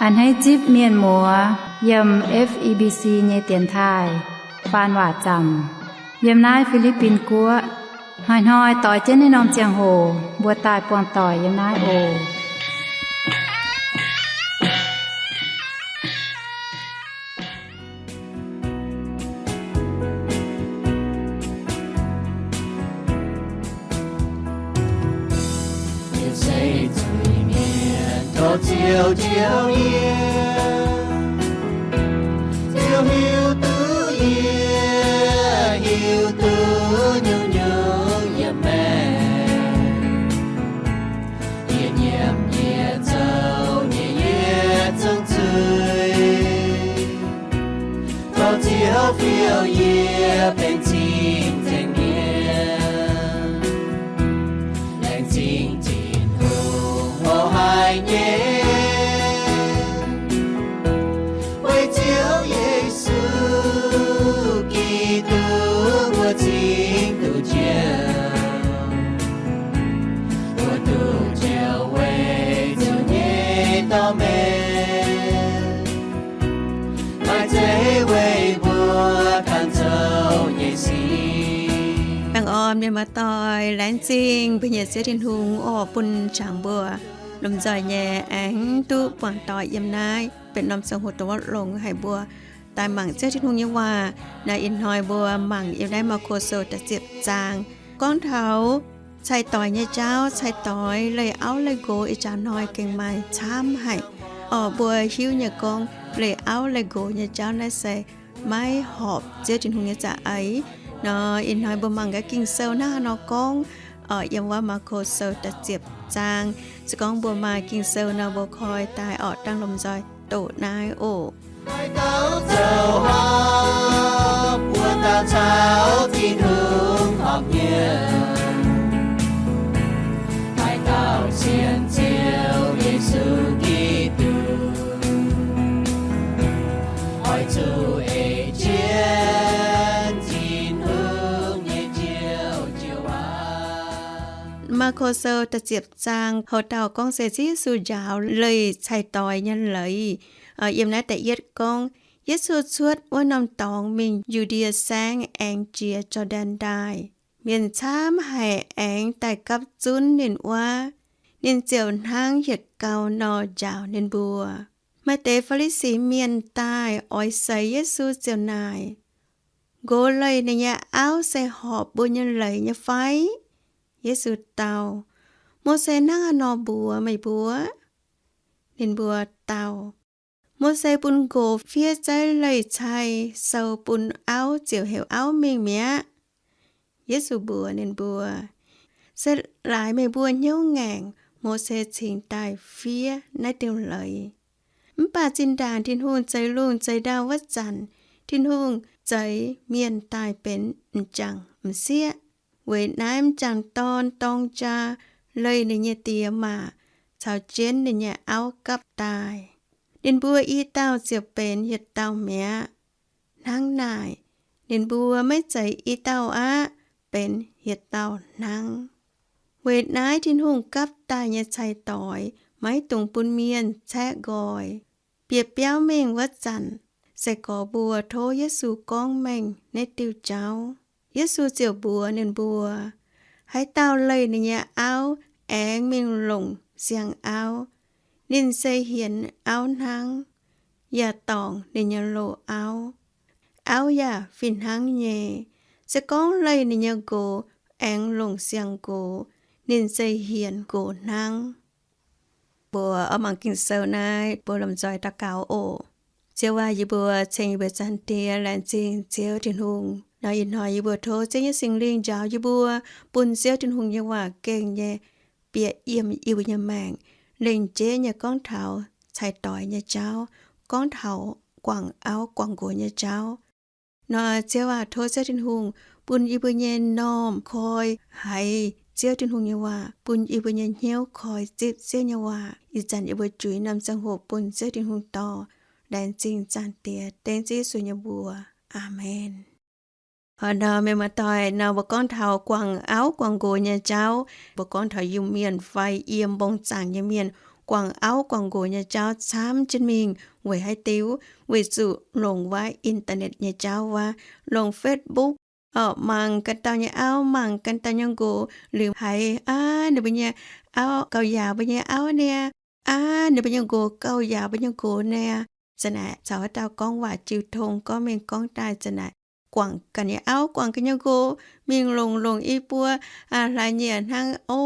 A'hneiv zipv mienh muoz yiem F E B C nyei dienx taaih faan waac zaamc yiem naaiv Fi^li^bin Guoqv. Hnoi-hnoi doix jienv naaiv norm ziangh hoc mbuo daaih buangh doic yiem naaiv oc. Mienh se zuiz-mienh, tov Ziouv njoux yie. Ziouv hiuv duqv yie, hiuv duqv nyungc-nyungc yiem maengc. Yie nyiemc yie zoux nyei yietc zungv zuiz. Tov Ziouv fiou yie benx cing-nzengc mienh. Laengz zingh Tin-Hungh mouz haic nyei, weic Ziouv Yesu Giduc mbuo cingx duqv njoux. Mbuo duqv njoux weic Ziouv nyei dorh mengh, maaih zeiv weic mbuo ganh zoux nyei sic. Baengh orn mienh muoz-doic, laengz zingh mbuo nyei Ziouv Tin-Hungh oc, bun jangx mbuo lomh nzoih nyei aengx duqv buangh doic yiem naaiv benx norm ziangh hoc dongh wuov longx haic mbuo daaih mangc Ziouv Tin-Hungh nyei waac. Naaiv ih hnoi mbuo mangc yiem naaiv Maako Sou da'ziepc zaang, gorngv taux cai-doix nyei jauv. Cai-doix leih auv leih nqox ih jaax hnoi gengh maaih camv haic. Orqc, mbuo hiuv nyei gorngv leih auv leih nqox nyei jauv naaiv se maiv horpc Ziouv Tin-Hungh nyei za'eix. Nor ih hnoi mbuo mangc gaax Ging-Sou hnangv haaix nor gorngv. Orqc, yiem wuov Maako Sou da'ziepc zaang, se gorngv mbuo maaih Ging-Sou nor mbuo koi daaih orqc, dangh lomh nzoih doqc naaiv oc. Haaix dauh zoux horpc, wuov dauh caux Tin-Hungh horpc nyei. Haaix dauh sienx Ziouv Yesu Giduc, oix zuqc ei jienv Tin-Hungh nyei Njoux Jiu Waac. Maako Sou da'ziepc zaang, houc dauh gorngv se Ziouv Yesu njaaux leih cai-doix nyei leiz. Yiem naaiv da'yietv gorngv, Yesu cuotv wuov norm dorngx mingh Yu^ndie Saengv aengx jiex Jor^ndaen Ndaaih. Mienh camv haic aengx daaih gapv zunv ninh wuov. Ninh ziouc hnangv yietc gau nor njaaux ninh mbuo. Maaih deix Faa^li^si Mienh daaih oix seix Yesu ziouc naaic, Nqox leih ninh nyei auv se horpc mbuo nyei leiz nyei fai? Yesu dau, Mose hnangv haaix nor mbuox meih mbuo? Ninh mbuo dau, Mose bun nqox fiev zeiv leih cai sou bun auv ziouc heuc auv mingh mi'aqv. Yesu mbuox ninh mbuo, Se laaix meih mbuo hnyouv ngaengc, Mose cingx daaih fiev naaiv diuh leiz. Mv baac zinh ndaangc Tin-Hungh zeix lungh zeix ndau wuov zanc, Tin-Hungh zeix mienh daaih benx m'jangc m'sieqv. Weic naaiv m'jangc dorn dorng jaa leih ninh nyei die maac caux jienv ninh nyei auv gapv daaih. Ninh mbuo i dauh ziouc benx yietc dauh mi'aqv. Hnangv naaic, ninh mbuo maiv zeiz i dauh aqv, benx yietc dauh hnangv. Weic naaiv Tin-Hungh gapv daaih nyei cai-doix maiv dungx bun mienh caeqv nqoi. Bieqc biauv mingh wuov zanc, se gorx mbuo tov Yesu gorngv mengh naaiv diuh jauv. Yesu ziouc mbuox ninh mbuo, Haaix dauh leih ninh nyei auv aengx mingh longc siang-auv, ninh se hienx auv hnangv, yaac dorngc ninh nyei loz-auv. Auv yaac fih hnangv nyei. Se gorngv leih ninh nyei nqox aengx longc siang-nqox, ninh se hienx nqox hnangv. Mbuo oix mangc Ging-Sou naaiv, mbuo lomh nzoih daux gaux oc. Ziouv aac, yie mbuo ceng yie mbuo Zaangc Diex, laengz zingh Ziouv Tin-Hungh. Nor ih hnoi yie mbuo tov Ziouv nyei Singx Lingh njaaux yie mbuo, bun Ziouv Tin-Hungh nyei waac gengh nyei bieqc yiem yie mbuo nyei maengc, lengc jeiv nyei gorngv taux cai-doix nyei jauv, gorngv taux guangc auv guangc nqox nyei jauv. Nor Ziouv aac, tov Ziouv Tin-Hungh bun yie mbuo nyei m'normh koi haiz Ziouv Tin-Hungh nyei waac, bun yie mbuo nyei hnyouv koi zipv Ziouv nyei waac. Ih zanc yie mbuo juix norm ziangh hoc bun Ziouv Tin-Hungh dorh. Laengz zingh Zaangc Diex, dengv Ziouv Yesu nyei mbuox. Aamen. Nor mienh muoz-doic, nor mbuo gorngv taux guangc auv guangc nqox nyei jauv, mbuo gorngv taux Iu-Mienh fai yiem mbong zaangc nyei mienh guangc auv guangc nqox nyei jauv camv jienv mingh. Weic haaix diuc? Weic zuqc longc wuov internet nyei jauv wuov, longc Facebook, oc, mangc ganh dauh nyei auv, mangc ganh dauh nyei nqox, liuz haiz, aav, ninh mbuo nyei auv gauh yaauc mbuo nyei auv niaa, aav, ninh mbuo nyei nqox gauh yaauc mbuo nyei nqox niaa. Za'naaic caux haaix dauh gorngv waac jiu tong, gorngv mingh gorngv daaih za'naaic guangc ganh nyei auv, guangc ganh nyei nqox, mingh longc longc i buo hlaax nyieqc hnangv. O,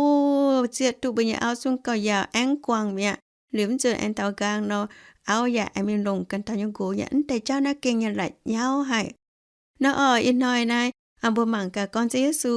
zieqv duqv mbuo nyei auv zungv gauh yaauc, aengx guangc mi'aqv. Liuz mv zuqc aengx daaux nqaang nor, auv yaac aengx mingh longc ganh dauh nyei nqox. Yaac mv deix jauv naaiv gengh nyei la'nyauv haic. Nor oc, ih hnoi naaiv mbuo mangc gaax gorngv Ziouv Yesu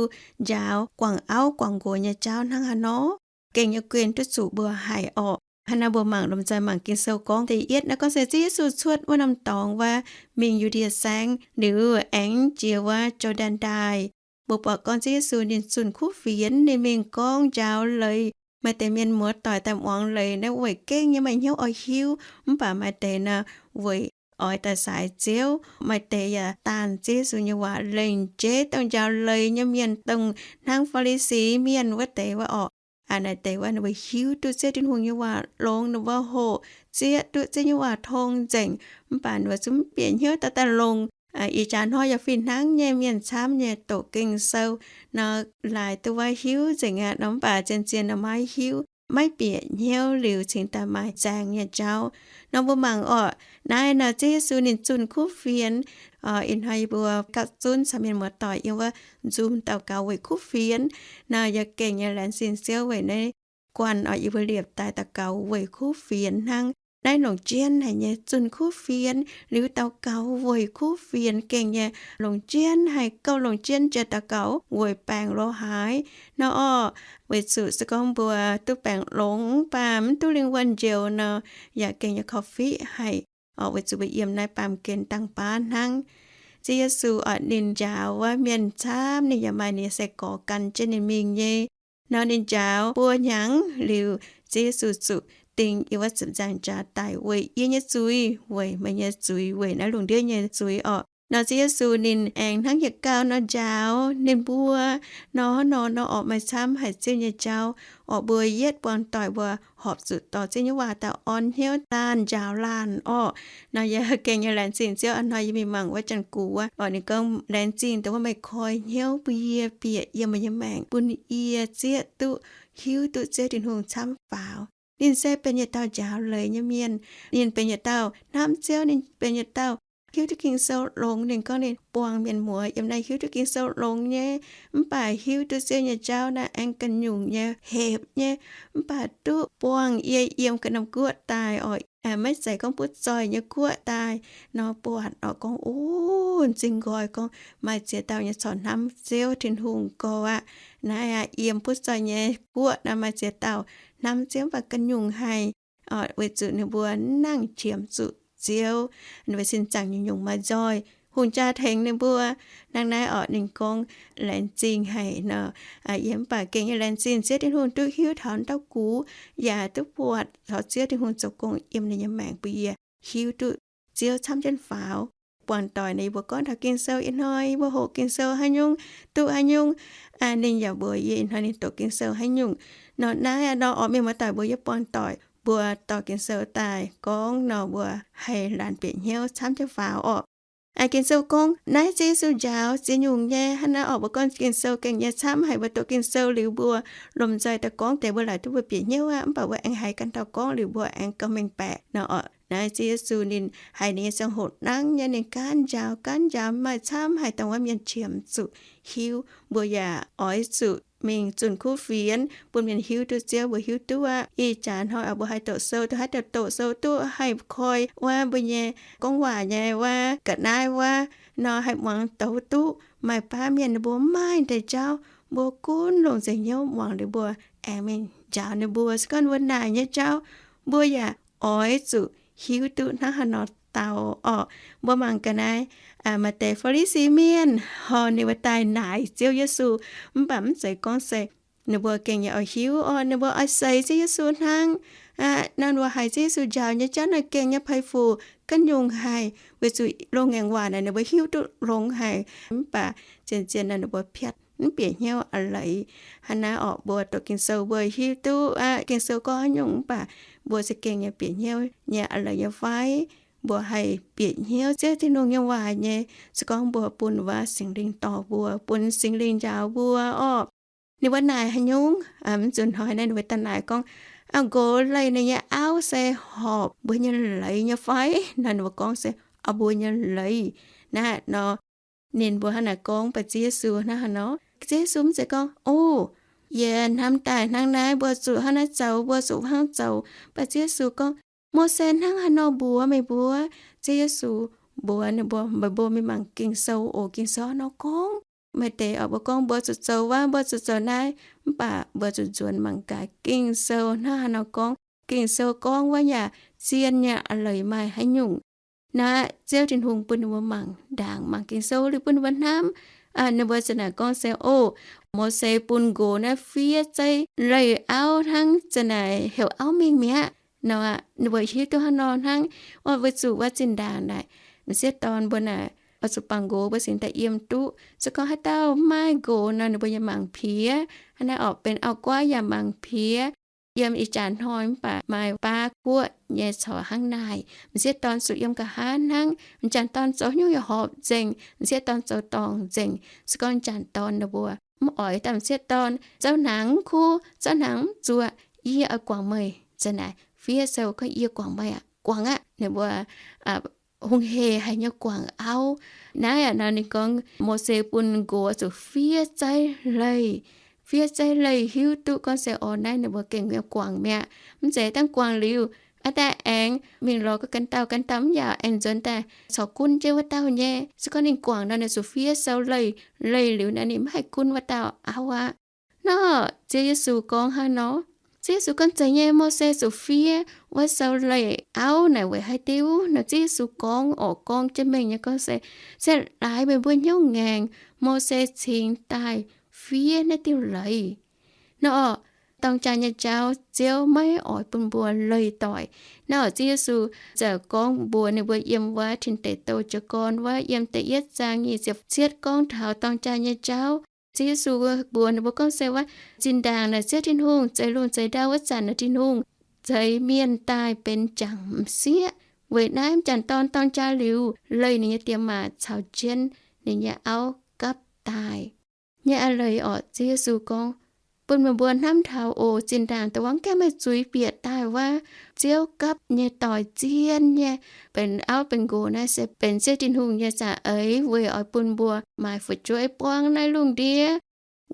njaaux guangc auv guangc nqox nyei jauv hnangv haaix nor, gengh nyei guen duqv zuqc mbuo haic orqc. Hnangv naaiv mbuo mangc lomh nzoih mangc Ging-Sou gorngv da'yietv naaiv gorngv se Ziouv Yesu cuotv wuov norm dorngx wuov, mingh Yu^ndie Saengv liuz aengx jiex wuov Jor^ndaen Ndaaih. Mbuo buatc gorngv Ziouv Yesu ninh zunh kuv fienx, ninh mingh gorngv njaaux leiz. Maaih deix mienh muoz-doic daaih muangx leiz naaiv weic gengh nyei maaih hnyouv oix hiuv, mv baac maaih deix nor weic oix daaih saaix Ziouv. Maaih deix yaac daanh Ziouv Yesu nyei waac lengc jeiv, dongh njaaux leiz nyei mienh, dongh hnangv Faa^li^si Mienh wuov deix wuov orqc. Aa, naaiv deix wuov ninh mbuo hiuv duqv Ziouv Tin-Hungh nyei waac longx, ninh mbuo hoqc zieqv duqv Ziouv nyei waac tong nzengc, mv baac ninh mbuo zungv mv bieqc hnyouv daaih daaih longx. Ih jaax hnoi yaac fih hnangv nyei, mienh camv nyei doqc Ging-Sou nor, laaix duqv wuov hiuv nzengc aqv nor, mv baac zien-zien nor maiv hiuv, maiv bieqc hnyouv liuz cingx daaih maaih zaeng nyei jauv. Nor mbuo mangc orqc, naaiv nor Ziouv Yesu ninh zunh kuv fienx. Ih hnoi yie mbuo gapv zunv caux mienh muoz-doic yiem wuov nzung daux gaux weic kuv fienx. Nor yie gengh nyei laengz zingh Ziouv weic naaiv guanh orqc, yie mbuo liepc daaih daux gaux weic kuv fienx hnangv. Naaiv longc jienv haic nyei zunh kuv fienx liuz daux gaux weic kuv fienx gengh nyei longc jienv haic, gauh longc jienv jiex daux gaux weic baengc lo haaix nor orqc. Weic zuqc se gorngv mbuo duqv baengc longx mv baac mv duqv lingh wuonh njoux nor, yaac gengh nyei korv-fiqv haic orqc. Weic zuqc mbuo yiem naaiv baamh gen dangh baav hnangv. Ziouv Yesu orqc, ninh njaaux wuov mienh camv, ninh yaac maaih ninh nyei sai-gorx gan jienv ninh mingh nyei. Nor ninh njaaux buo hnyangx liuz, Ziouv Yesu zuqc dingh yiem wuov ziepc nzaangc jaax daic weic yie nyei zuiz, weic meih nyei zuiz, weic naaiv lungh ndiev nyei zuiz orqc. Nor Ziouv Yesu ninh aengx hnangv yietc gauh nor njaaux ninh mbuo nor, nor, nor orqc, maaih camv haic Ziouv nyei jauv orqc. Mbuo yietv buangh doic mbuo horpc zuqc dorh Ziouv nyei waac daaih orn hnyouv laanh njaaux laanh orqc. Nor yie gengh nyei laengz zingh Ziouv. Aa hnoi yie mingh mangc wuov Janx-Gux wuov orqc, ninh gorngv, laengz zingh dongh wuov meih koi hnyouv bun yie bieqc yiem meih nyei maengc, bun yie zieqv duqv hiuv duqv Ziouv Tin-Hungh camv faaux. Ninh se benx yietc dauh njaaux leiz nyei mienh. Ninh benx yietc dauh hnamv Ziouv. Ninh benx yietc dauh hiuv duqv Ging-Sou longx. Ninh gorngv ninh buangh mienh muoz yiem naaiv hiuv duqv Ging-Sou longx nyei, mv baac hiuv duqv Ziouv nyei jauv naaiv aengx ganh nyungc nyei, hepc nyei, mv baac duqv buangh yie yiem ga'naaiv guoqv daaih orqc, maiv zeiz gorngv butv zoih nyei guoqv daaih nor, buatc orqc gorngv, o, m'zing nqoi gorngv maaih ziex dauh nyei corc hnamv Ziouv Tin-Hungh gorx aqv. Naaiv aqv, yiem butv zoih nyei guoqv naaiv maaih ziex dauh hnamv Ziouv mv baac ganh nyungc haic orqc, weic zuqc ninh mbuo mv nangc qiemx zuqc Ziouv, ninh mbuo sin zaangc nyungc-nyungc maaih nzoih, hungh jaa tengx ninh mbuo. Hnangv naaiv orqc, ninh gorngv laengz zingh haic nor. Yie mv baac gengh nyei laengz zingh Ziouv Tin-Hungh duqv hiuv taux dauh gux, yaac duqv buatc taux Ziouv Tin-Hungh zoux gong yiem ninh nyei maengc bun yie hiuv duqv Ziouv camv jienv faaux. Buangh doic naaiv yie mbuo gorngv taux Ging-Sou ih hnoi, yie mbuo hoqc Ging-Sou haaix nyungc, duqv haaix nyungc, ninh yaac mbuox yie ih hnoi ninh doqc Ging-Sou haaix nyungc. Nor naaiv nor orqc, mienh muoz-doic mbuo yie buangh doic mbuo dorh Ging-Sou daaih gorngv nor, mbuo haih laanh bieqc hnyouv camv jienv faaux orqc. Ging-Sou gorngv naaiv Ziouv Yesu njaaux ziex nyungc nyei. Hnangv naaiv orqc, mbuo gorngv Ging-Sou gengh nyei camv haic. Mbuo doqc Ging-Sou liuz mbuo lomh nzoih daaih gorngv deix mbuo laaic duqv mbuo bieqc hnyouv aqv, mv baac mbuo aengx haiz ganh dauh gorngv liuz mbuo aengx gauh mengh baeqc nor orqc. Naaiv Ziouv Yesu ninh haiz ninh nyei ziangh hoc nangv nyei, ninh gaanv njaaux, gaanv njaaux maaih camv haic dongh wuov mienh qiemx zuqc hiuv. Mbuo yaac oix zuqc mingh zunh kuv fienx bun mienh hiuv duqv Ziouv, mbuo hiuv duqv aqv. Ih jaax hnoi mbuo haih doqc sou, duqv haaix dauh doqc sou duqv haih koi wuov mbuo nyei gorngv waac nyei wuov ga'naaiv wuov nor, haih muangx douz duqv. Maaih baav mienh ninh mbuo mv maaih deix jauv, mbuo gunv longc nzengc hnyouv muangx liuz mbuo aengx mingh njaaux ninh mbuo. Se gorngv mbuo naaic nyei jauv, mbuo yaac oix zuqc hiuv duqv hnangv haaix nor dau orqc. Mbuo mangc ga'naaiv, maaih deix Faa^li^si Mienh, hor ninh mbuo daaih naaic Ziouv Yesu, mv baac mv zeiz gorngv se ninh mbuo gengh nyei oix hiuv orqc, ninh mbuo oix seix Ziouv Yesu hnangv. Nor mbuo haiz Ziouv Yesu njaaux nyei jauv naaiv gengh nyei peix fuc ganh nyungc haic, weic zuqc loz-ngaengc waac naaic ninh mbuo hiuv duqv longx haic, mv baac zien-zien naaic ninh mbuo piatv mv bieqc hnyouv a'leiz. Hnangv naaiv orqc, mbuo doqc Ging-Sou mbuo hiuv duqv aqv, Ging-Sou gorngv haaix nyungc, mv baac mbuo za'gengh nyei bieqc hnyouv nyei a'leiz nyei fai? Mbuo haih bieqc hnyouv Ziouv Tin-Hungh nyei waac nyei, se gorngv mbuo bun waac Singx Lingh dorh mbuo, bun Singx Lingh njaaux mbuo orqc. Ninh mbuo naaic haaix nyungc? Mv zuqc hnoi naaiv ninh mbuo daaih naaic gorngv, Aa, nqox leih ninh nyei auv se horpc mbuo nyei leiz nyei fai? Nor ninh mbuo gorngv se, Aa, mbuo nyei leiz. Naaiv nor, ninh mbuo hnangv naaic gorngv baac Ziouv Yesu hnangv haaix nor? Ziouv Yesu mv zeiz gorngv, O, yie hnamv daaih hnangv naaiv, mbuo zuqc hnangv naaiv zoux, mbuo zuqc hnangv zoux. Baac Ziouv Yesu gorngv, Mose hnangv haaix nor mbuox meih mbuo? Ziouv Yesu mbuox ninh mbuo, Meih mbuo mingh mangc Ging-Sou oc. Ging-Sou hnangv haaix nor gorngv? Maaih deix oc, mbuo gorngv mbuo zuqc zoux wuov, mbuo zuqc zoux naaiv, mv baac mbuo zuqc nzuonx mangc gaax Ging-Sou hnangv haaix nor gorngv. Ging-Sou gorngv wuov yaac zien nyei a'leiz maaih haaix nyungc. Naaiv Ziouv Tin-Hungh bun ninh mbuo mangc ndaangc, mangc Ging-Sou liuz bun ninh mbuo hnamv. Ninh mbuo za'naaic gorngv se, O, Mose bun nqox naaiv fiev zeiv leih auv hnangv za'naaic heuc auv mingh mi'aqv. Nor ninh mbuo hiuv duqv hnangv nor hnangv. Orqc, weic zuqc wuov zinh ndaangc naaic, m'sieqv dorn mbuo naaic oix zuqc bangc nqox mbuo cingx daaih yiem duqv. Se gorngv haaix dauh maiv maaih nqox nor, ninh mbuo yaac mangc piex. Hnangv naaiv orqc, benx auv-guaav yaac mangc piex. Yiem ih jaax hnoi mv baac maaih baav guoqv nyei corc hnangv naaic. M'sieqv dorn zuqc yiem nqa'haav hnangv. M'jangc dorn zoux haaix nyungc yaac horpc nzengc. M'sieqv dorn zoux dorngc nzengc. Se gorngv m'jangc dorn ninh mbuo mv oix daaih m'sieqv dorn, Zouv hnaangx mv kuv, zouv hnaangx mv zuoqc, yie oix guangc meih. Za'naaic fiev sou gorngv, Yie guangc meih aqv, guangc aqv. Ninh mbuo hungh hec haic nyei guangc auv. Naaiv aqv nor ninh gorngv Mose bun nqox zuqc fiev zeiv leih, fiev zeiv leih hiuv duqv gorngv se, O, naaiv ninh mbuo gengh nyei guangc mi'aqv. Mv zeiz dangh guangc liuz, aa, daaih aengx mingh lorz ganh dauh, ganh dauh mv yaac aengx nzuonx daaih corc gunv jienv wuov dauh nyei. Se gorngv ninh guangc nor ninh zuqc fiev sou leih, leih liuz naaiv ninh mv haih gunv wuov dauh auv aqv. Nor Ziouv Yesu gorngv hnangv nor, Ziouv Yesu gorngv, Zeiz nyei, Mose zuqc fiev wuov sou leih auv naaic weic haaix diuc? Nor Ziouv Yesu gorngv orqc, gorngv jienv mengh nyei gorngv se, Se laaix meih mbuo hnyouv ngaengc, Mose cingx daaih fiev naaiv diuh leiz. Nor orqc, dorng jaa nyei jauv Ziouv maiv oix bun mbuo leih doic. Naaiv orqc, Ziouv Yesu ziouc gorngv mbuox ninh mbuo yiem wuov Tin Deic Douh jiez gorn wuov, yiem da'yietv zaang nyic ziepc cietv gorngv taux dorng jaa nyei jauv. Ziouv Yesu mbuox ninh mbuo gorngv se wuov, zinh ndaangc naaic Ziouv Tin-Hungh zeix lungh zeix ndau wuov zanc naaic Tin-Hungh zeix mienh daaih benx jangc m'sieqv. Weic naaiv m'jangc dorn dorng jaa liuz, leih ninh nyei diex maac caux jienv ninh nyei auv gapv daaih. Nyei a'leiz orqc, Ziouv Yesu gorngv, bun meih mbuo hnamv taux oc, zinh ndaangc da'wuov gaengh maaih zuiz bieqc daaih wuov, Ziouv gapv nyei doic zien nyei, benx auv benx nqox naaiv se benx Ziouv Tin-Hungh nyei za'eix weic oix bun mbuo maaih fu'jueiv buangv naaiv lungh ndiev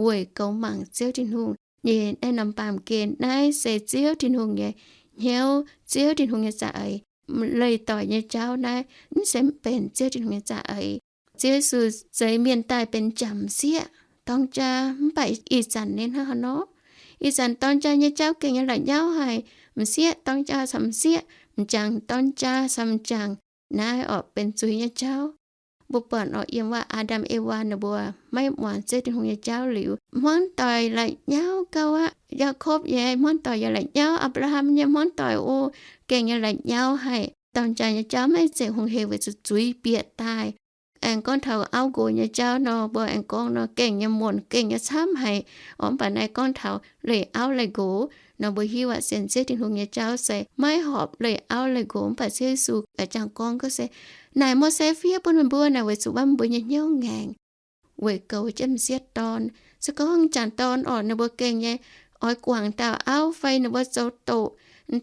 weic goux mangc Ziouv Tin-Hungh. Nyei naaiv norm baamh gen naaiv se Ziouv Tin-Hungh nyei hnyouv, Ziouv Tin-Hungh nyei za'eix. Leih doic nyei jauv naaiv mv se mv benx Ziouv Tin-Hungh nyei za'eix. Ziouv Yesu zeix mienh daaih benx jangc m'sieqv, dorng jaa, mv baac ih zanc ninh hnangv haaix nor? Ih zanc dorng jaa nyei jauv gengh nyei la'nyauv haic. M'sieqv dorng jaa caux m'sieqv, m'jangc dorng jaa caux m'jangc. Naaiv orqc benx zuiz nyei jauv. Mbuo buatc orqc, yiem wuov Aa^ndam Ewaa ninh mbuo maiv muangx Ziouv Tin-Hungh nyei jauv liuz, hmuangv doic la'nyauv gauh aqv. Yaakopv nyei hmuangv doic yaac la'nyauv, Apc^laa^ham nyei hmuangv doic o, gengh nyei la'nyauv haic. Dorng jaa nyei jauv maiv zeiz hungh hec weic zuqc zuiz bieqc daaih. Aengx gorngv taux auv nqox nyei jauv nor, mbuo aengx gorngv nor gengh nyei muonc, gengh nyei camv haic. Orqc, mv baac naaiv gorngv taux leih auv leih nqox nor, mbuo hiuv aqv, sienx Ziouv Tin-Hungh nyei jauv se maiv horpc leih auv leih nqox. Mv baac Ziouv Yesu jangx gorngv gorngv se, naaic Mose fiev bun meih mbuo naaic weic zuqc wuov mbuo nyei hnyouv ngaengc, weic goux jienv m'sieqv dorn. Se gorngv m'jangc dorn orqc, ninh mbuo gengh nyei oix guangc dauh auv fai ninh mbuo zoux doqc,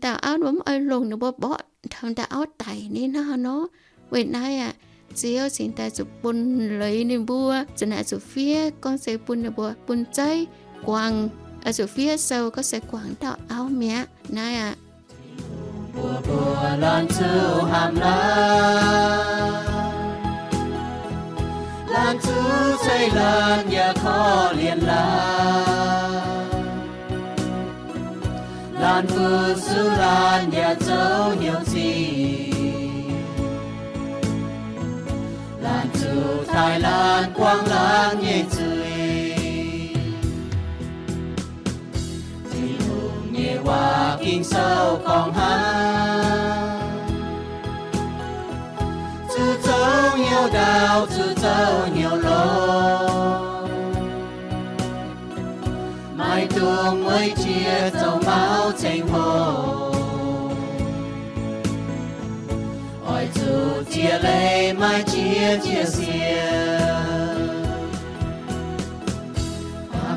dauh auv ninh mbuo mv oix longc, ninh mbuo mborqv taux dauh auv daic, ninh hnangv haaix nor? Weic naaiv aqv, Ziouv cingx daaih zuqc bun leiz ninh mbuo, za'naaic zuqc fiev gorngv se bun ninh mbuo bun zeiv guangc, zuqc fiev sou gorngv se guangc dauh auv mi'aqv. Naaiv aqv. Mbuo mbuo laanh zuqc hamh laanh, laanh zuqc zeiv laanh yaac korv-lienh laanh, laanh fu-sux laanh yaac zoux hnyouv zingh, laanh zuqc taaih laanh buangv laanh nyei zuiz. Tin-Hungh nyei waac Ging-Sou gorngv hnangv, zuqc zoux hnyouv ndaauv, zuqc zoux hnyouv longx, maiv dungx mueiz jiex zoux mauv ceng hoc. Leiz maaih jiex jiex siec,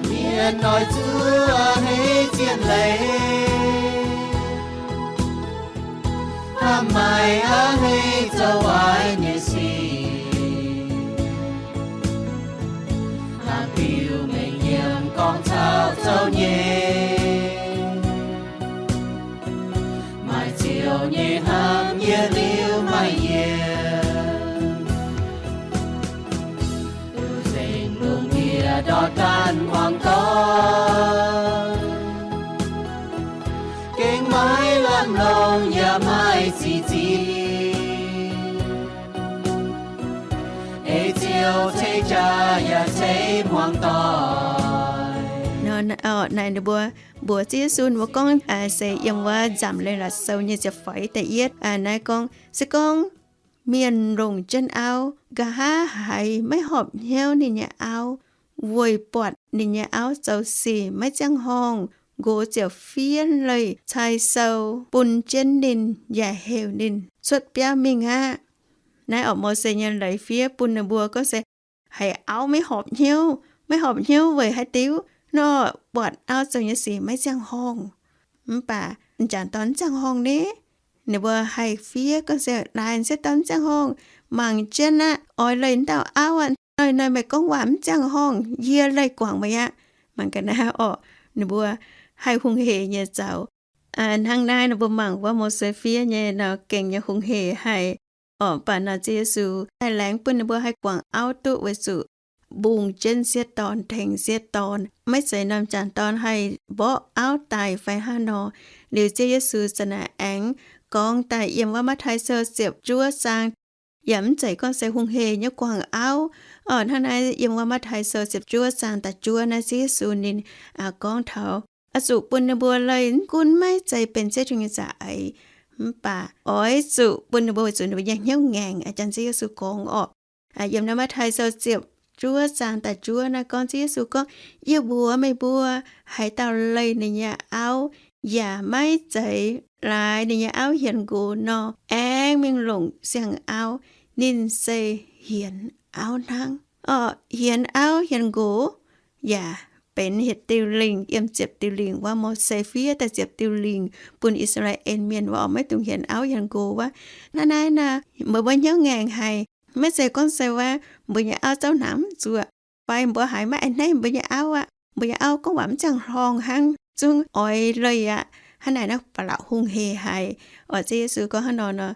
mienh oix zuqc hei zienh leiz. Hnamv maaih a'hneiv zoux waaic nyei sic, hnamv biux mengh nyiemc gorngv caux zoux nyei. Maaih ziouc nyei hnamv yietc liuz maaih yienc, nzengc lungh ndiev ndortv daanh muangx doic, gengh maiv lamh longc yaac maaih ziqc ziqc. Ei ziouc ceix jaax yaac ceix muangx doic. Naaiv ninh mbuo mbuox Ziouv Yesu, ninh mbuo gorngv se yiem wuov Nzamc Leiz-Latc Sou nyei ziepc feix da'yietv naaiv gorngv, se gorngv mienh longc jienv auv, nqa'haav haiz maiv horpc hnyouv ninh nyei auv, weic buatc ninh nyei auv zoux sic maiv ziangh horngh, nqox ziouc fiev leiz-cai sou bun jienv ninh yaac heuc ninh cuotv biauv mingh aqv. Naaiv oc, Mose nyei leiz fiev bun ninh mbuo gorngv se haiz auv maiv horpc hnyouv, maiv horpc hnyouv weic haaix diuc nor? Buatc auv zoux nyei sic maiv ziangh horngh. Mv baac m'jangc dorn mv ziangh horngh ni. Ninh mbuo haih fiev gorngv se laaix sieqv dorn mv ziangh horngh, mangc jienv aqv, oix leih dauh auv aqv. Naaiv meih gorngv waac mv ziangh horngh, yie leih guangc meih aqv. Mangc ga'naaiv orqc, ninh mbuo haih hungh hec nyei zaux. Hnangv naaiv ninh mbuo mangc wuov Mose fiev nyei nor gengh nyei hungh hec haic. Orqc, mv baac nor Ziouv Yesu haih laengz bun ninh mbuo haih guangc auv duqv weic zuqc mbungh jienv sieqv dorn, tengx sieqv dorn. Maiv zeiz norm m'jangc dorn haih mborqv auv daaih fai hnangv nor. Liuz Ziouv Yesu za'naaic aengx gorngv daaih yiem wuov Matv^taai Sou ziepc juov zaang, yaac mv zeiz gorngv se hungh hec nyei guangc auv. Orqc, hnangv naaiv yiem wuov Matv^taai Sou ziepc juov zaang da'juov naaiv Ziouv Yesu ninh gorngv taux oix zuqc bun ninh mbuo leih gunv maiv zeiz benx Ziouv Tin-Hungh nyei za'eix, mv baac oix zuqc bun ninh mbuo weic zuqc ninh mbuo nyei hnyouv ngaengc. Aa, janx Ziouv Yesu gorngv orqc, yiem naaiv Matv^taai Sou ziepc juov zaang da'juov naaiv gorngv, Ziouv Yesu gorngv, Yie mbuox meih mbuo, haaix dauh leih ninh nyei auv yaac maiv zeiz laaix ninh nyei auv hienx nqox nor, aengx mingh longc siang-auv, ninh se hienx auv hnangv. Orqc, hienx auv hienx nqox yaac benx yietc diuh lingc yiem ziepc diuh lingc wuov Mose fiev daaih ziepc diuh lingc bun I^saa^laa^en Mienh wuov, oix maiv dungx hienx auv hienx nqox wuov. Hnangv naaiv nor, meih mbuo hnyouv ngaengc haic. Maiv zeiz gorngv se wuov mbuo nyei auv zouv hnaangx mv zuoqc, fai mbuo haiz maiv a'hneiv mbuo nyei auv aqv, mbuo nyei auv gorngv waac mv ziangh horngh hnangv, zungv oix leih aqv. Hnangv naaic naaiv ba'laqc hungh hec haic. Orqc, Ziouv Yesu gorngv hnangv nor nor,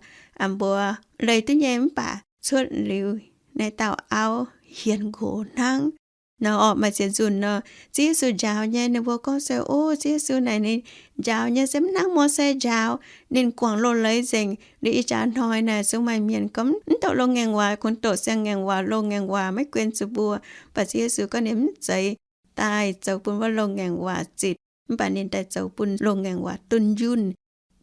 mbuo leih duqv nyei mv baac cuotv liuz naaiv dauh auv hienx nqox hnangv. Nor orqc, maaih ziex nzunc nor, Ziouv Yesu njaaux nyei, ninh mbuo gorngv se, O, Ziouv Yesu naaic ninh njaaux nyei se mv hnangv Mose njaaux. Ninh guangc loz-leiz nzengc. Liuz ih jaax hnoi naaic zungv maaih mienh gorngv mv doqc loz-ngaengc waac, kungx doqc siang-ngaengc waac, loz-ngaengc waac maiv guen zuqc mbuo. Mv baac Ziouv Yesu gorngv ninh mv zeiz daaih zoux bun wuov loz-ngaengc waac zitc, mv baac ninh daaih zoux bun loz-ngaengc waac dunh yunh.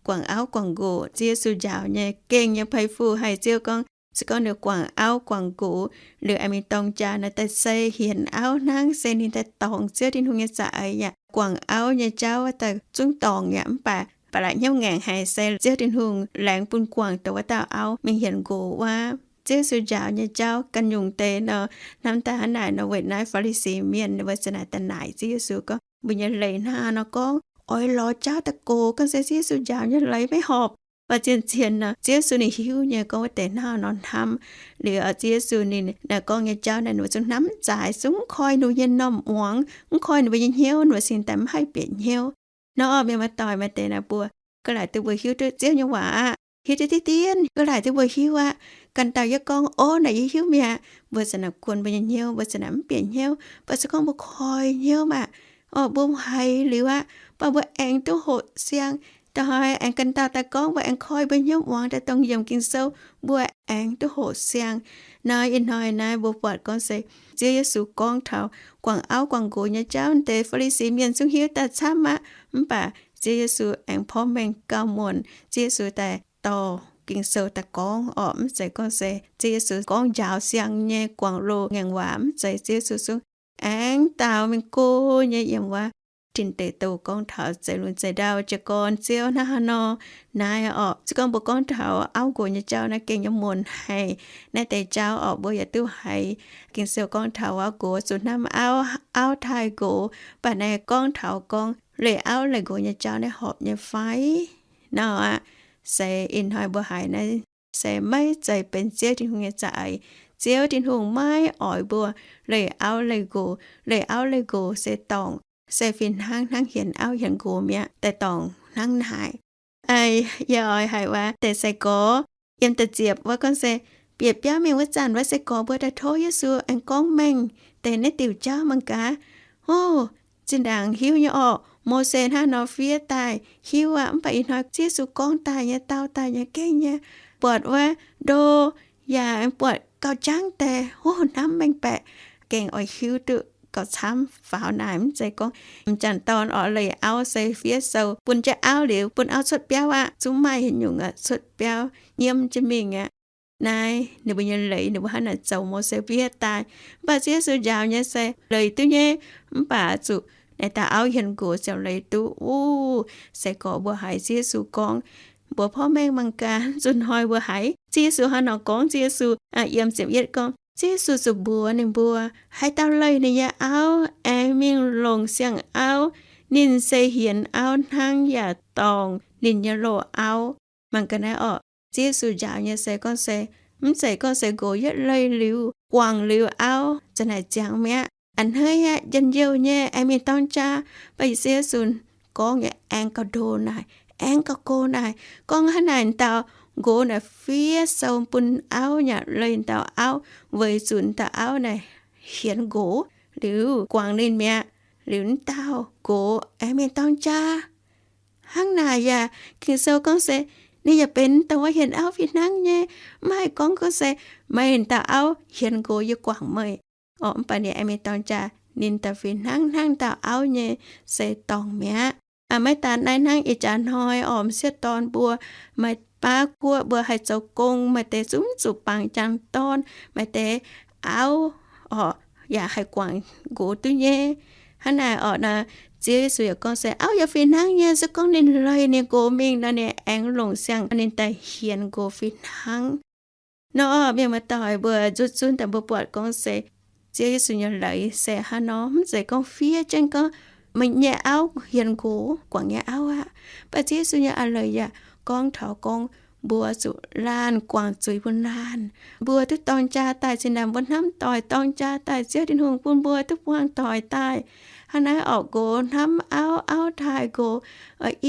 Guangc auv guangc nqox, Ziouv Yesu njaaux nyei gengh nyei peix fu haic. Ziouv gorngv, se gorngv ninh guangc auv guangc nqox liuz aengx mingh dorng jaa nor, daaih se hienx auv hnangv, se ninh daaih dorngc Ziouv Tin-Hungh nyei za'eix yaac guangc auv nyei jauv daaih zungv dorngc yaac. Mv baac ba'laqc hnyouv ngaengc haic se Ziouv Tin-Hungh laengz bun guangc dongh wuov dauh auv mingh hienx nqox wuov. Ziouv Yesu njaaux nyei jauv ganh nyungc deix nor, hnamv daaih hnangv naaic nor, weic naaiv Faa^li^si Mienh ninh mbuo za'naaic daaih naaic Ziouv Yesu gorngv, Mbuo nyei leiz hnangv haaix nor gorngv? Oix lorz jauv daaih gox gorngv se Ziouv Yesu njaaux nyei leiz maiv horpc. Mv baac zien-zien nor, Ziouv Yesu ninh hiuv nyei gorngv wuov deix hnangv haaix nor hnamv. Liuz Ziouv Yesu ninh naaic gorngv nyei jauv naaic, ninh mbuo zungv hnamv mv zaaix, zungv mv koi ninh mbuo nyei m'normh muangx, mv koi ninh mbuo nyei hnyouv, ninh mbuo cingx daaih mv haih bieqc hnyouv. Nor orqc, mienh muoz-doic, maaih deix naaic mbuo ga'laaic duqv mbuo hiuv duqv Ziouv nyei waac aqv, hiuv duqv diqv dien, ga'laaic duqv mbuo hiuv aqv. Gan dauh yie gorngv, Ov, naaic yie hiuv mi'aqv, mbuo za'naaic kuon mbuo nyei hnyouv, mbuo za'naaic mv bieqc hnyouv. Mv baac se gorngv mbuo koi hnyouv maah, orqc, mbuo haiz liuz aqv, mv baac mbuo aengx duqv hoqc siang. Da'haaix aengx gan dauh daaih gorngv, mbuo aengx koi mbuo hnyouv muangx daaih dongh yiemc Ging-Sou, mbuo aengx duqv hoqc siang. Nor ih hnoi naaiv mbuo buatc gorngv se Ziouv Yesu gorngv taux guangc auv guangc nqox nyei jauv, deix Faa^li^si Mienh zungv hiuv daaih camv aqv. Mv baac Ziouv Yesu aengx porv mengh gauh muonc, Ziouv Yesu daaih dorh Ging-Sou daaih gorngv orqc. Mv zeiz gorngv se Ziouv Yesu gorngv njaaux siang nyei guangc loz-ngaengc waac, mv zeiz. Ziouv Yesu zungv aengx daaux mingh go nyei yiem wuov tin deic douh gorngv taux zeix lungh zeix ndau jiez gorn Ziouv hnangv haaix nor. Naaiv orqc, se gorngv mbuo gorngv taux auv nqox nyei jauv naaiv gengh nyei muonc haic. Naaiv deix jauv orqc, mbuo yaac duqv haiz Ging-Sou gorngv taux auv nqox zuqc hnamv auv, auv taaih nqox. Mv baac naaiv gorngv taux gorngv leih auv leih nqox nyei jauv naaiv horpc nyei fai? Nor aqv, se ih hnoi mbuo haiz naaiv se maiv zeiz benx Ziouv Tin-Hungh nyei za'eix. Ziouv Tin-Hungh maiv oix mbuo leih auv leih nqox. Leih auv leih nqox se dorngc, se fih hnangv hnangv hienx auv hienx nqox mi'aqv, daaih dorngc hnangv naaic. Yie oix haiz wuov deix sai-gorx yiem da'ziepc wuov gorngv se, bieqc biauv mingh wuov zanc wuov sai-gorx mbuo daaih tov Yesu aengx gorngv mengh deix naaiv diuc jauv mangc gaax. Ov, zinh ndaangc hiuv nyei orqc, Mose hnangv nor fiev daaih hiuv aqv. Mv baac ih hnoi Yesu gorngv daaih nyei, dau daaih nyei, gengh nyei buatc wuov ndo, yaac buatc gauh jangv deix. Ov, hnamv mengh baeqc, gengh oix hiuv duqv gauh camv faaux naaic. Mv zeiz gorngv m'jangc dorn orqc leih auv se fiev sou bun jienv auv liuz bun auv cuotv biauv aqv, zungv maaih haaix nyungc aqv, cuotv biauv nyiemv jienv mingh aqv. Naaiv ninh mbuo nyei leiz ninh mbuo hnangv naaic zoux Mose fiev daaih. Mv baac Ziouv Yesu njaaux nyei se leiz duqv nyei, mv baac zuqc naaiv dauh auv hienx nqox ziouc leiz duqv. Ov, sai-gorx mbuo haiz Ziouv Yesu gorngv, mbuo porv mengh mangc gaax, zunh hnoi mbuo haiz Ziouv Yesu hnangv nor gorngv. Ziouv Yesu yiem ziepc yietv gorngv, Ziouv Yesu zuqc mbuox ninh mbuo, haaix dauh leih ninh nyei auv aengx mingh longc siang-auv, ninh se hienx auv hnangv yaac dorngc ninh nyei loz-auv. Mangc gaax naaiv orqc, Ziouv Yesu njaaux nyei se gorngv se, mv zeiz gorngv se nqox yietv leih liuz, guangc liuz auv, za'naaic ziangx mi'aqv. A'hneiv aqv, njien-youh nyei, aengx mingh dorng jaa. Mv baac Ziouv Yesu gorngv nyei aengx gauh ndo naaic, aengx gauh go naaic, gorngv hnangv naaic, dauh nqox naaic fiev sou bun auv, yaac leih dauh auv, weic zuqc dauh auv naaic hienx nqox liuz guangc ninh mi'aqv. Liuz dauh nqox aengx mingh dorng jaa. Hnangv naaic yaac Ging-Sou gorngv se ninh yaac benx dongh wuov hienx auv fih hnangv nyei. Mv haih gorngv gorngv se meih dauh auv hienx nqox yie guangc meih orqc. Mv baac ninh aengx mingh dorng jaa, ninh daaih fih hnangv hnangv dauh auv nyei, se dorngc mi'aqv. Maiv daan naaiv, hnangv ih jaax hnoi orqc, m'sieqv dorn mbuo maaih baav guoqv mbuo haih zoux gong, maaih deix zungv zuqc bangc jangx dorn, maaih deix auv orqc yaac haih guangc nqox duqv nyei. Hnangv naaic orqc nor, Ziouv Yesu yaac gorngv se auv yaac fih hnangv nyei, se gorngv ninh leih ninh nqox mingh nor, ninh aengx longc siang ninh daaih hienx nqox fih hnangv. Nor mienh muoz-doic mbuo nzuqc zunv daaih mbuo buatc gorngv se Ziouv Yesu nyei leiz se hnangv nor, mv zeiz gorngv fiev jienv gorngv meih nyei auv hienx nqox guangc nyei auv aqv. Mv baac Ziouv Yesu nyei a'leiz yaac gorngv taux gorngv mbuo zuqc laanh guangc zuiz bun laanh. Mbuo duqv dorng jaa daaih, zinh ndaangc mbuo hnamv doic dorng jaa daaih, Ziouv Tin-Hungh bun mbuo duqv buangh doic daaih. Hnangv naaiv orqc, nqox hnamv auv, auv taaih nqox,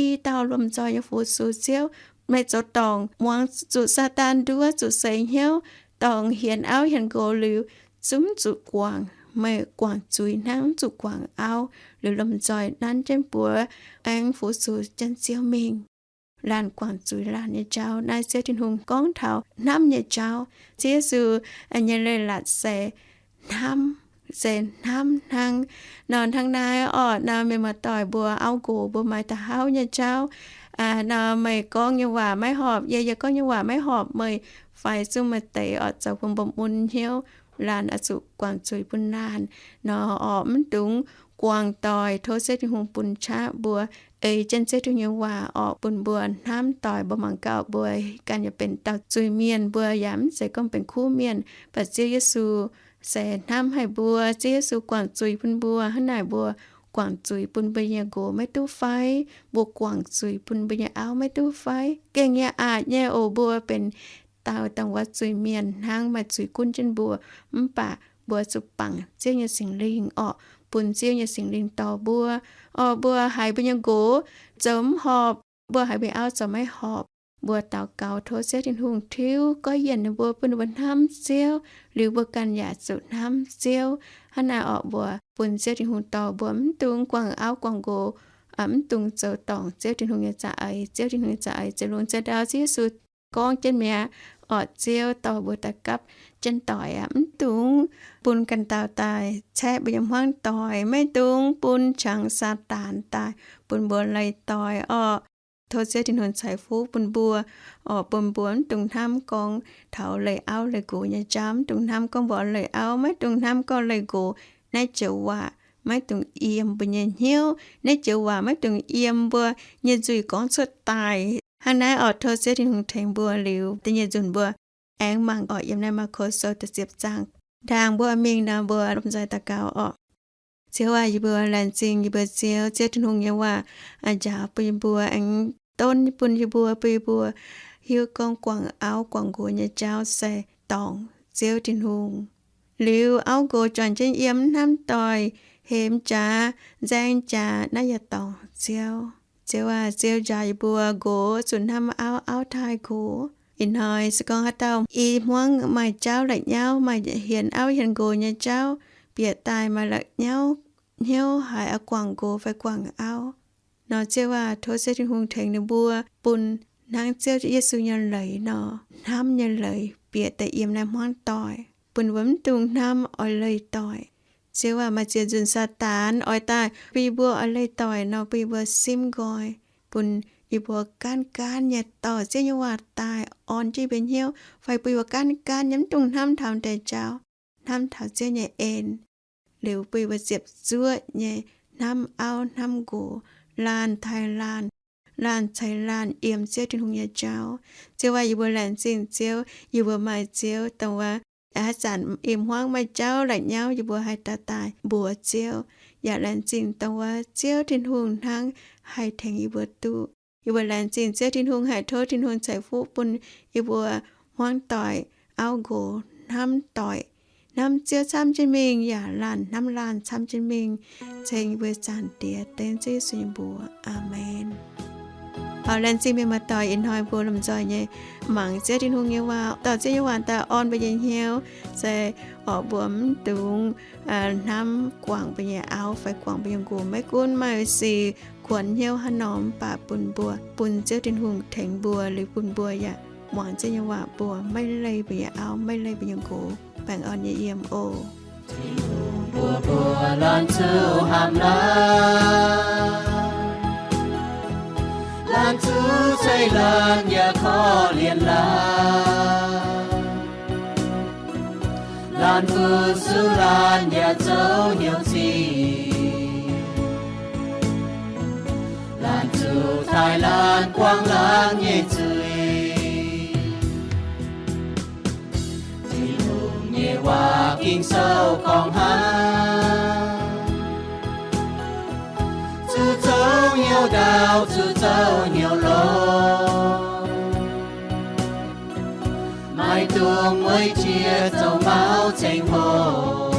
i dauh lomh nzoih nyei fu-sux Ziouv. Meih zoux dorngc muangx zuqc Saadaan nduov, zuqc seix hnyouv, dorngc hienx auv hienx nqox liuz, zungv zuqc guangc, meih guangc zuiz hnangv, mv zuqc guangc auv. Liuz lomh nzoih nanv jienv buoz, aengx fu-sux jienv Ziouv mingh. Laanh guangc zuiz laanh nyei jauv, naaiv Ziouv Tin-Hungh gorngv taux hnamv nyei jauv. Ziouv Yesu nyei leiz-latc se hnamv, se hnamv hnangv. Nor hnangv naaiv orqc nor, mienh muoz-doic mbuo, auv nqox mbuo maaih da'hauv nyei jauv. Nor meih gorngv nyei waac maiv horpc yie, yie gorngv nyei waac maiv horpc meih, fai zungv maaih deix orqc zoux bun mbuo mun hnyouv, laanh oix zuqc guangc zuiz bun laanh. Nor orqc mv dungx guangc doic, tov Ziouv Tin-Hungh bun qaqv mbuo ei jienv Ziouv Tin-Hungh nyei waac orqc bun mbuo hnamv doic. Mbuo mangc gaax mbuo ganh yaac benx dauh zuiz-mienh, mbuo yaac mv zeiz gorngv benx kuv mienh, mv baac Ziouv Yesu se hnamv haic mbuo. Ziouv Yesu guangc zuiz bun mbuo, hnangv naaic mbuo guangc zuiz bun mbuo nyei nqox maiv duqv fai? Mbuo guangc zuiz bun mbuo nyei auv maiv duqv fai? Gengh nyei aqc nyei oc, mbuo benx dauh dongh wuov zuiz-mienh hnangv, maaih zuiz gunv jienv mbuo. Mv baac mbuo zuqc bangc Ziouv nyei Singx Lingh orqc, bun Ziouv nyei Singx Lingh dorh mbuo. Orqc mbuo haiz mbuo nyei nqox zoux mv horpc, mbuo haiz mbuo auv zoux maiv horpc, mbuo daux gaux tov Ziouv Tin-Hungh tiuv goiv yienh ninh mbuo, bun ninh mbuo hnamv Ziouv, liuz mbuo ganh yaac zuqc hnamv Ziouv. Hnangv naaic orqc mbuo bun Ziouv Tin-Hungh dorh mbuo, mv dungx guangc auv guangc nqox, mv dungx zoux dorngc Ziouv Tin-Hungh nyei za'eix. Ziouv Tin-Hungh nyei za'eix zeix lungh zeix ndau, Ziouv Yesu gorngv jienv mi'aqv. Orqc Ziouv dorh mbuo daaih gapv jienv doic aqv. Mv dungx bun ganh dauh daaih caeqv mbuo nyei hmuangv doic. Maiv dungx bun qangx Saadaan daaih bun mbuo leih doic orqc. Tov Ziouv Tin-Hungh ceix fuqv bun mbuo orqc, bun mbuo mv dungx hnamv gorngv taux leih auv leih nqox nyei jauv. Mv dungx hnamv gorngv mbuo leih auv, maiv dungx hnamv gorngv leih nqox. Naaiv joux waac maiv dungx yiem mbuo nyei hnyouv. Naaiv joux waac maiv dungx yiem mbuo nyei nzuih gorngv cuotv daaih. Hnangv naaiv oix tov Ziouv Tin-Hungh tengx mbuo liuz, da'nyeic nzunc mbuo aengx mangc oc, yiem naaiv Maako Sou da'ziepc zaang. Ndaangc mbuo mingh nor, mbuo lomh nzoih daux gaux oc. Ziouv aac, yie mbuo laengz zingh yie mbuo Ziouv. Ziouv Tin-Hungh nyei waac njaaux bun yie mbuo aengx donv bun yie mbuo, bun yie mbuo hiuv gorngv guangc auv guangc nqox nyei jauv se dorngc Ziouv Tin-Hungh. Liuz auv nqox juangc jienv yiem mv hnamv doic, hemx jaax, nzaeng jaax, naaiv yaac dorngc Ziouv. Ziouv aac, Ziouv njaaux yie mbuo nqox zuqc hnamv auv, auv taaih nqox. Ih hnoi se gorngv haaix dauh i hmuangv maaih jauv la'nyauv, maaih hienx auv hienx nqox nyei jauv, bieqc daaih maaih la'nyauv hnyouv haiz oix guangc nqox fai guangc auv nor, Ziouv aac, tov Ziouv Tin-Hungh tengx ninh mbuo bun hnangv Ziouv Yesu nyei leiz nor, hnamv nyei leiz bieqc daaih yiem naaiv hmuangv doic, bun ninh mbuo mv dungx hnamv oix leih doic. Ziouv aac, maaih ziex nzunc Saadaan oix daaih bun yie mbuo oix leih doic nor, bun yie mbuo simv nqoi, bun yie mbuo gaanv gaanv nyei dorh Ziouv nyei waac daaih orn jienv yie mbuo hnyouv, fai bun yie mbuo gaanv gaanv nyei mv dungx hnamv taux deix jauv, hnamv taux Ziouv nyei en. Liuz bun yie mbuo ziepc zuoqv nyei hnamv auv hnamv nqox, laanh taaih laanh, laanh ceix laanh yiem Ziouv Tin-Hungh nyei jauv. Ziouv aac, yie mbuo laengz zingh Ziouv, yie mbuo maaih Ziouv dongh wuov, haaix zanc i hmuangv maaih jauv la'nyauv yie mbuo haih daaih daaih mbuox Ziouv, yaac laengz zingh dongh wuov Ziouv Tin-Hungh hnangv haih tengx yie mbuo duqv. Yie mbuo laengz zingh Ziouv Tin-Hungh, haih tov Tin-Hungh ceix fuqv bun yie mbuo hmuangv doic, auv nqox hnamv doic, hnamv Ziouv camv jienv mingh, yaac laanh hnamv laanh camv jienv mingh, ceng yie mbuo Zaangc Diex dengv Ziouv Yesu nyei mbuox. Aamen. Oc, laengz zingh mienh muoz-doic, ih hnoi mbuo lomh nzoih nyei mangc Ziouv Tin-Hungh nyei waac, dorh Ziouv nyei waac daaih orn mbuo nyei hnyouv, se oc mbuo mv dungx hnamv guangc mbuo nyei auv fai guangc mbuo nyei nqox. Maiv gunv maaih sic kuonx hnyouv haaix nor, mv baac bun mbuo, bun Ziouv Tin-Hungh tengx mbuo, liuz bun mbuo yaac muangx Ziouv nyei waac, mbuo maiv leih mbuo nyei auv, maiv leih mbuo nyei nqox. Baengh orn nyei yiem oc. Tin-Hungh mbuox mbuo laanh zuqc hnamv laanh, laanh zuqc ceix laanh yaac korv-lienh laanh. Laanh fu-sux laanh yaac zoux hnyouv zingh. Laanh zuqc taaih laanh buangh laanh nyei zuiz. Tin-Hungh nyei waac Ging-Sou gorngv hnangv. Zuqc zoux hnyouv ndaauv, zuqc zoux hnyouv longx. Maiv dungx mueiz jiex zoux mauv ceng hoc.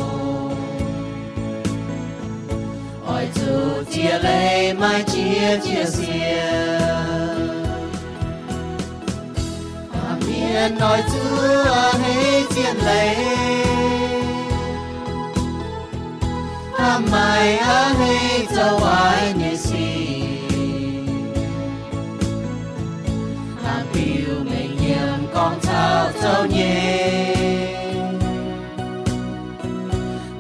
Oix zuqc ziex leiz maaih jiex ziex siec. Hnamv mienh oix zuqc a'hneiv zien leiz. Hnamv maaiz a'hneiv zoux waaic nyei sic. Hnamv biux mengh yiem gorngv caux zoux nyei.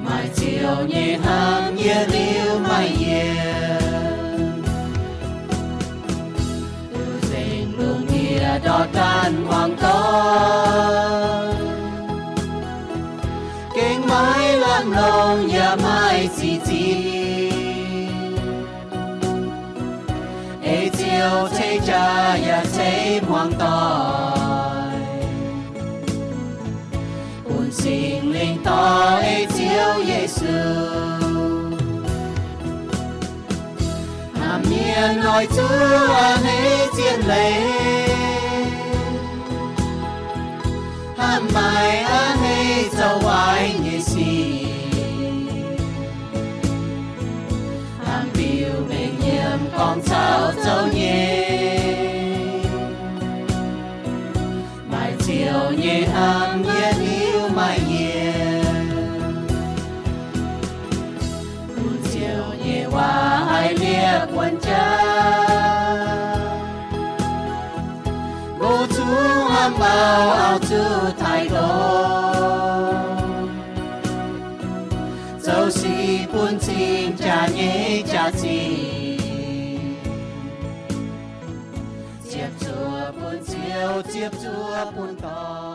Maaih Ziouv nyei hnamv yietc liuz maaih yienc. Nzengc lungh ndiev ndortv ganh muangx doic. Gengh maiv lamh longc yaac maaih ziqc zingh. Ei Ziouv ceix jaax yaac ceix hmuangx doic. Bun Singx Lingh dorh ei Ziouv Yesu. Hnamv mienh oix zuqc a'hneiv zien leiz. Hnamv maaiz a'hneiv zoux waaic nyei sic. Hnamv biux mengh yiem gorngv caux zoux nyei. Maaih Ziouv nyei hnamv yietc liuz maaih yienc. Bun Ziouv nyei waac haiz liepc wuonv jaax. Mbuo zuqc hnamv auv, auv zuqc taaih nqox. Zoux sic bun cing jaax nyei jaax-zinh. Ziepc zuoqv bun Ziouv, ziepc zuoqv bun dorn.